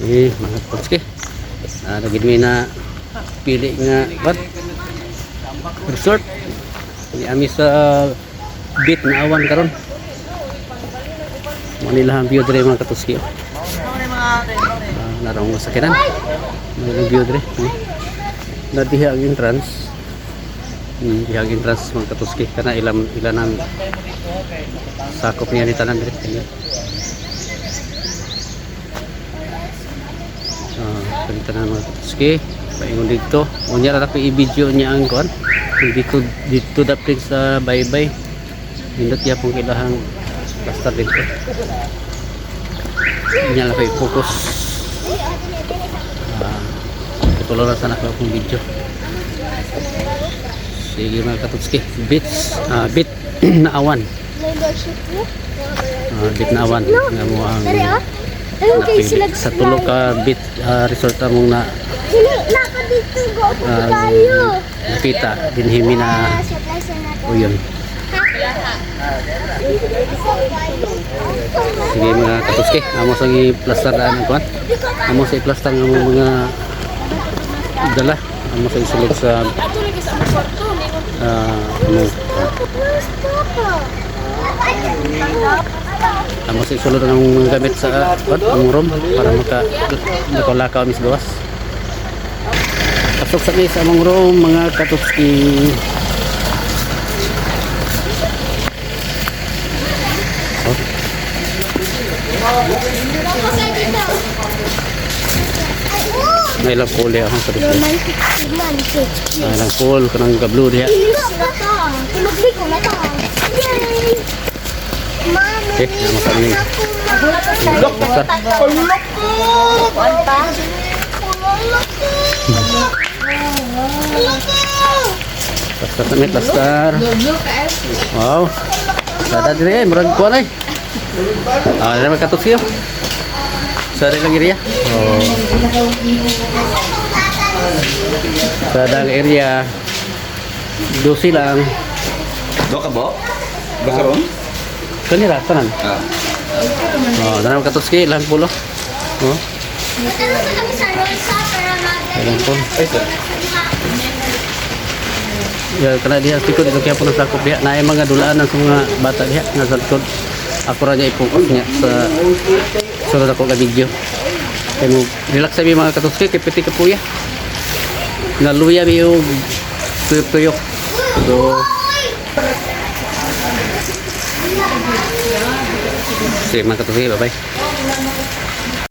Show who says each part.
Speaker 1: Eh, mga kutski. Ah, gid mi na pili nga what? Resort. Ni ami sa bit na awan karon. Manila ang view dire, mga katuski. Ah, narong sakyanan. Manila view dire. Eh. Na diha ang entrance. Diha ang entrance, mga katuski. Kana ilam ilanan sakop niya ni tanan dire. Kanya. Ah, kani tanan, mga katuski. Paingon dito. Unya ra ko i-video niya ang kuan. Dito dito dapit sa baybay. Nindot yapong ilahang basta dito. Niya lang ko i-focus. Ah, putulon na sana ko akong video. Sige, mga katutski. Beach, ah, bit na awan. Ah, bit na awan. Nga mo ang
Speaker 2: Okay,
Speaker 1: napili.
Speaker 2: sila
Speaker 1: Sa tulo ka beach resort among na
Speaker 2: Dili, naka dito go tayo.
Speaker 1: nakita dinhi mi na uyon. Sige, mga katuski, amo sa i-plaster daan ang kuan. Amo sa i-plaster ang among mga dala. Amo sa isulod sa among amo sa isulod ang among mga gamit sa kuan, among room para makalakaw mi sa gawas. Pasok sa mi sa among room, mga katuski. Oh. May ilang pool diha akong katuski.
Speaker 2: Romantic, romantic.
Speaker 1: May ilang pool kanang ga-blue diha.
Speaker 2: Tulog ko na to. Yay! Mami,
Speaker 1: Okay, amo sa aming plaster.
Speaker 2: Kuan pa?
Speaker 1: Plaster na may plaster. Wow. Sada dire eh, murag kuan ay. Ah, dire mga katuski oh. Sa lang area. Oh. Sa ang area. 12 lang.
Speaker 3: Do ka bo? Do ka ron?
Speaker 1: Kanira tanan.
Speaker 3: Ah.
Speaker 1: Oh, tanan, mga katuski, ilang pulo. Oh,
Speaker 2: Kami sa Rosa para mag
Speaker 1: ilang pulo.
Speaker 3: Ay sir.
Speaker 1: Ya, kana diha sa likod ito kaya po sakop diha. Naay mga dulaan sa mga bata diha nga sa likod. Ako ra niya i-focus niya sa sunod ako ka video. Kay mo relax sabi, mga katuski, kay piti ka puya. Naluya mi og tuyok-tuyok. So sige, mga katuski, bye-bye.